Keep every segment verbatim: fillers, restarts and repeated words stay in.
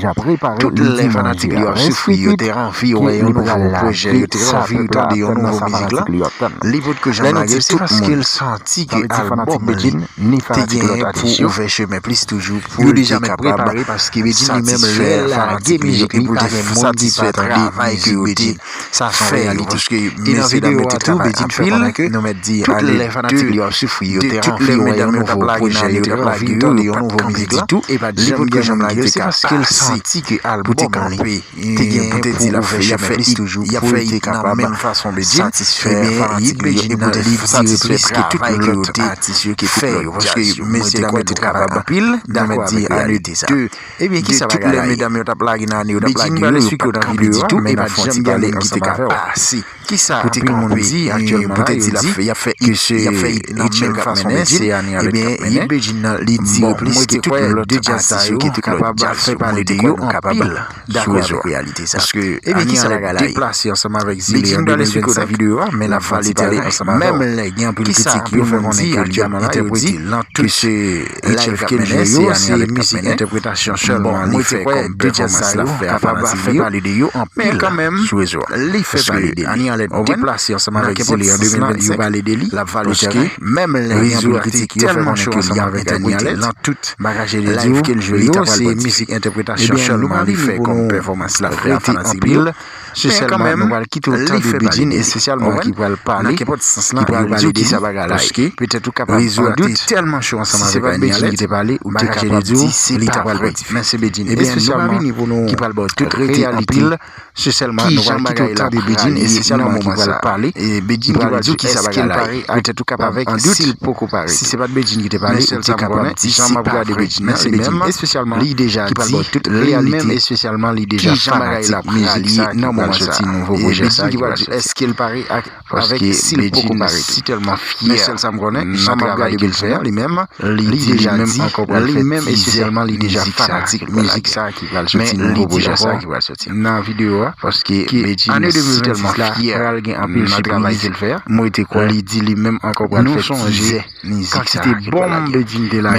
deja prepare, tout lè fanatik li yo ap soufri, yo te anvi wè yon nouvo pwojè, yo te anvi tande yon nouvo mizik la, li potko janm lage, se paske l santi ke albòm Bedjine te genyen pou ouvè chemen plis toujou pou l te kapab satisfè fanatik li yo e pou l te satisfè tande mizik Bedjine. Sa se yon reyalite. Paske mesye dam yo te travay anpil, nou mèt di ale de, de tout lè medam yo t ap lage nan yo, yo t ap lage yo, yo pa t kanpe ditou, e pa t janm gen moun ki te ka pase pou te kanpe, te genyen pou ouvè chemen plis toujou pou l te kapab satisfè fanatik li yo e pou l te satisfè travay ke tout lòt atis yo ki te fè yo. Paske mesye dam yo te travay anpil, nou mèt di ale de, de tout lè medam yo t ap lage nan yo, t ap lage yo, yo pa t kanpe ditou, e pa t janm gen moun ki te ka pase. Kisa anpil moun di aktyèlman la, yo di y ap fè it, y ap fè it nan menm fason Bedjine, ebyen, it Bedjine nan, li dire plis ke tout lòt atis yo, ke tout lòt djaz yo. Mwen te kwè Deja nou kapab dakò avèk reyalite sa. Paske ebyen, kisa bagay la ye? Deplase ansanm avèk Zile an de mil vennsenk, videyo a, men l ap pale teren ansanm avè w. Menm lè gen anpil kritik, yo fè konnen ke li ap entèprete ke se H F Kendjo yo, se mizik entèpretasyon sèlman li fè kòm pèfòmans l ap fè a fanatik li yo. Men kanmenm, li fè pale de li. Deplase ansanm avèk Zile an de mil vennsenk, yo pale de li. Paske menm lè gen anpil kritik, yo fè konnen ke li ap entèprete lan tout bagay Kendjo yo, se mizik entèpretasyon sèlman li fè kòm pèfòmans l ap fè a fanatik li yo. Se sèlman nou pral kite w tande Bedjine espesyalman ki pral pale, ki pral di w kisa bagay la ye. Petèt ou kapab an dout, si se pa t Bedjine ki te pale, ou te kapab di w li ta pral pèdi. Men se Bedjine espesyalman ki pral ba w tout reyalite. Se sèlman nou pral kite w tande Bedjine espesyalman ki pral pale, ki pral di w kisa bagay la ye. Petèt ou kapab an dout, si se pa t Bedjine ki te pale, ou te kapab di se pa vredi. Men se Bedjine espesyalman ki pral ba w tout reyalite, espesyalman li deja fanatik mizik sa ki pral soti, nouvo pwojè sa ki pral soti. Paske Bedjine si tèlman fyè nan travay ke l fè a, li menm, li deja di li menm espesyalman li deja fanatik mizik sa ki pral soti, nouvo pwojè sa ki pral soti nan videyo a. Paske Bedjine si tèlman fyè nan travay ke l fè a, mwen te kwè li di li menm ankò pral fè tizè mizik sa ki pral lage.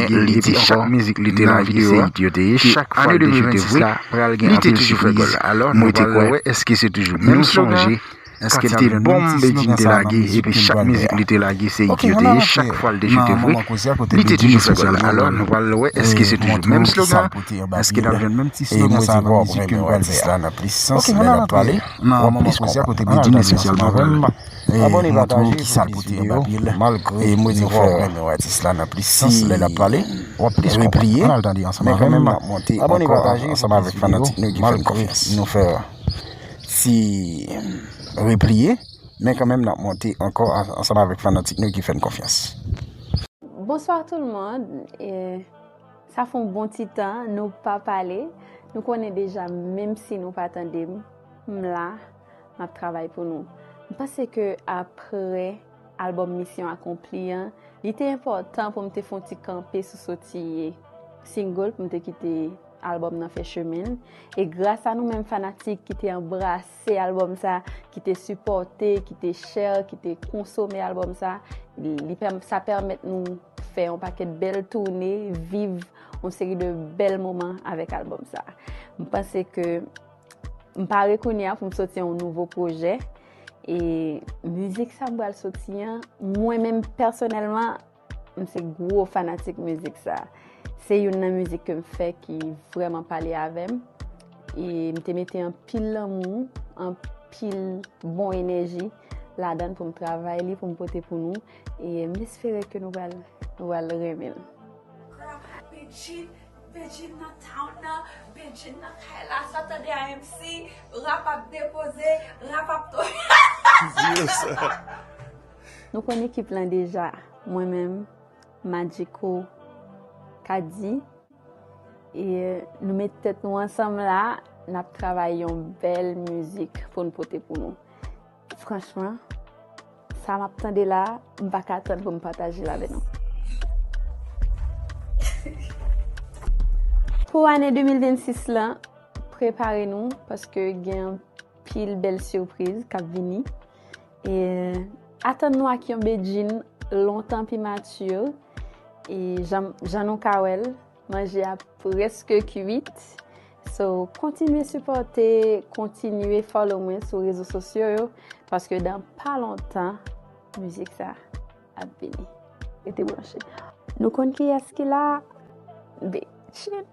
Men li di ankò, chak mizik li te lage, se it yo te ye, chak fwa l te choute vre, li te toujou fè gòl. Alò, nou pral wè èske se toujou menm slogan, èske te bon Bedjine te lage, epi chak mizik li te lage, se it yo te ye, chak fwa l te choute vre, li te toujou fè gòl. Alò, nou pral wè èske se toujou menm slogan, èske n ap jwenn menm ti slogan sa nan mizik ke m pral fè a. Ok, ann al antre nan moman koze a kote Bedjine espesyalman pral montre w kisa l pote anba pye l. E mwen di w fò w renmen w atis la nan plis sans lè l ap pale, w ap plis konprann. Ann al tande ansanm avè m. Abòne, pataje, ansanm avèk fanatik nou ki fè n konfyans. Nou fè ti repliye, men kanmenm n ap monte ankò ansanm avèk fanatik nou ki fè n konfyans. Bonsoir tout le monde. E, sa fè yon bon ti tan nou pa pale. Nou konnen deja, menm si nou pa tande m, m la, m ap travay pou nou. M panse ke apre albòm Misyon Akonpli an, li te enpòtan pou m te fè yon ti kanpe sou soti single, pou m te kite albòm nan fè chemen l. E gras a nou menm fanatik ki te anbrase albòm sa, ki te sipòte, ki te share, ki te konsome albòm sa, li, li pèm-, sa pèmèt nou fè yon pakèt bèl toune, viv yon seri de bèl moman avèk albòm sa. M panse ke m pare kounye a pou m soti yon nouvo pwojè. E mizik sa m pral soti an, mwen menm pèsonèlman, m se gwo fanatik mizik sa. Se youn nan mizik ke m fè ki vrèman pale avè m. E m te mete anpil lanmou, anpil bon enèji ladan l pou m travay li, pou m pote pou nou. E m espere ke nou pral, nou pral renmen l. Bedjine, Bedjine nan town nan, Bedjine nan kay la, sa tande a M C, rap ap depoze, rap ap to- Di yo sa. Nou konn ekip lan deja, mwen menm, Magico, Kadi. E nou met tèt nou ansanm la, n ap travay yon bèl mizik pou n pote pou nou. Franchman, sa m ap tande la, m pa ka tann pou m pataje l avè nou. Pou ane de mil vennsis lan, prepare nou paske gen anpil bèl sipriz k ap vini. E atann nou ak yon Bedjine lontan pi mati. E jan, jan nou ka wè l, manje a prèske kwit. So, kontinye sipòte, kontinye follow mwen sou rezo sosyo yo, paske dan pa lontan, mizik sa ap vini. Rete branche. Nou konn kiyès ki la? Bedjine.